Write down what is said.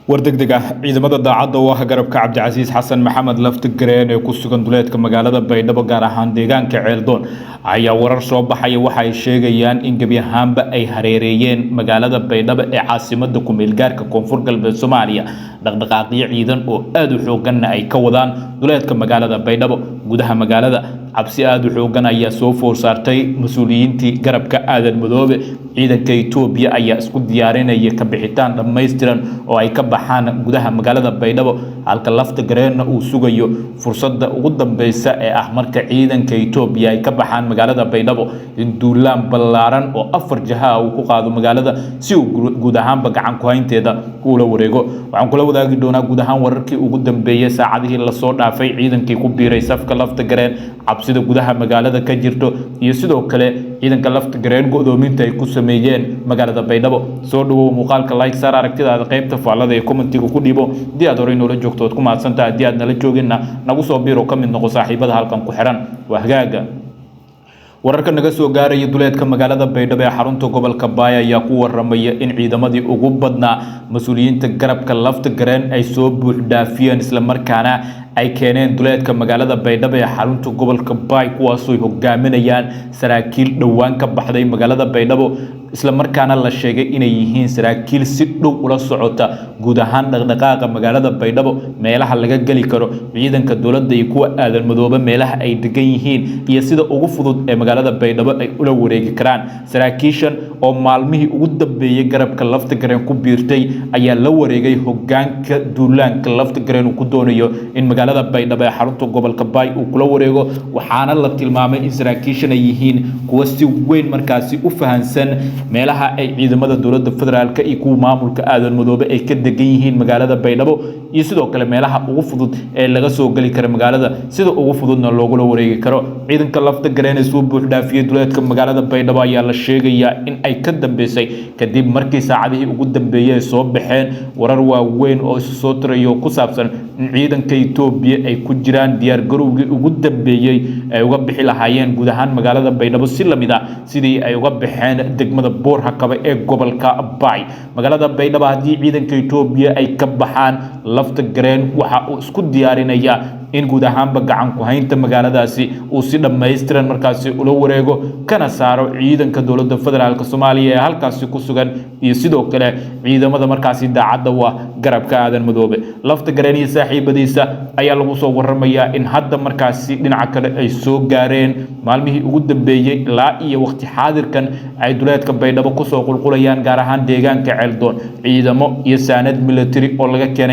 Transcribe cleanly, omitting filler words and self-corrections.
War degdeg ah, ciidamada daacadda u ah garabka Cabdicasiis Xasan Maxamed Laftigareen ee ku sugan duleedka magaalada Baydhabo, gaar ahaan deegaanka Ceeldoon, ayaa warar soo baxaya waxa ay sheegayaan in gebi ahaanba ay hareereeyeen magaalada Baydhabo ee caasimada ku-meelgaarka Koonfur Galbeed Soomaaliya. Dhaqdhaqaaqyo ciidan oo aada u xooganna ay ka wadaan duleedka magaalada Baydhabo. Gudaha magaalada cabsi aada u xoogan ayaa soo foor saartay mas-uuliyiintii garabka Aadan Madoobe. Ciidanka Itoobiya ayaa isku diyaarinaya ka bixitaan dhammaystiran oo ay ka baxaan gudaha magaalada Baydhabo, halka Lafta Gareenna uu sugayo fursadda ugu dambeysa ee ah marka ciidanka Itoobiya ay ka baxaan magaalada Baydhabo in duulaan ballaaran oo afar jaha uu ku qaado magaalada si uu guud ahaanba gacan ku haynteeda ula wareego. Waxaan kula wadaagi doonaa guud ahaan wararkii ugu dambeeyey saacadihii lasoo dhaafay, ciidankii ku biiray safka Lafta Gareen, cabsida gudaha magaalada ka jirto, iyo sidoo kale ciidanka Lafta Gareen go'doominta ay ku sameeyeen magaalada Baydhabo. Soo dhawow, muuqaalka like saar, aragtidaada qaybta faallada ee commentiga ku dhiibo. Haddii aad horey noola joogto, waad ku mahadsantaha. Haddii aad nala jooginna, nagu soo biiro, ka mid noqo saaxiibada halkan ku xiran. Waa hagaaga. Wararka naga soo gaaraya duleedka magaalada Baydhabo ee xarunta gobolka Baay ayaa ku waramaya in ciidamadii ugu badnaa mas-uuliyiinta garabka Lafta Gareen ay soo buux dhaafiyeen, islamarkaana ay keeneen duleedka magaalada Baydhabo ee xarunta gobolka Baay, kuwaasoo hogaaminayaan saraakiil dhowaan ka baxday magaalada Baydhabo, islamarkaana la sheegay inay yihiin saraakiil si dhow ula socota guud ahaan dhaqdhaqaaqa magaalada Baydhabo, meelaha laga geli karo, ciidanka dowladda iyo kuwa Aadan Madoobe meelaha ay degan yihiin, iyo sida ugu fudud ee magaalada Baydhabo ay ula wareegi karaan. Saraakiishan oo maalmihii ugu dambeeyey garabka Lafta Gareen ku biirtay ayaa la wareegay hogaanka duulaanka Lafta Gareen uu ku doonayo in magaalada Baydhabo ee xarunta gobolka Baay uu kula wareego. Waxaana la tilmaamay in saraakiishan ay yihiin kuwa si weyn markaasi u fahansan meelaha ay ciidamada dowladda federaalka iyo kuwa maamulka Aadan Madoobe ay ka degan yihiin magaalada Baydhabo, iyo sidoo kale meelaha ugu fudud ee laga soo geli kara magaalada, sida ugu fududna loogula wareegi karo. Ciidanka Lafta Gareen ee soo buux dhaafiyey duleedka magaalada Baydhabo ayaa la sheegayaa in ay ka dambeysay kadib markii saacadihii ugu dambeeyey ay soo baxeen warar waaweyn oo isu soo tirayo ku saabsan in ciidanka Itoobiya ay ku jiraan diyaar garowgii ugu dambeeyey ay uga bixi lahaayeen guud ahaan magaalada Baydhabo, si lamid ah sidii ay uga baxeen degmada Buurhakaba ee gobolka Baay. Magaalada Baydhabo haddii ciidanka Itoobiya ay ka baxaan, Lafta Gareen waxa uu isku diyaarinayaa in guud ahaanba gacan ku haynta magaaladaasi uu si dhammaystiran markaasi ula wareego, kana saaro ciidanka dowladda federaalka Soomaaliya ee halkaasi ku sugan iyo sidoo kale ciidamada markaasi daacadda waa garabka Aadan Madoobe. Lafta Gareen iyo saaxiibadiisa ayaa lagu soo waramayaa in hadda markaasi dhinaca kale ay soo gaareen, maalmihii ugu dambeeyey ilaa iyo waqti xaadirkan ay duleedka Baydhabo kusoo qulqulayaan, gaar ahaan deegaanka Ceeldoon, ciidamo iyo saanad military oo laga keenay.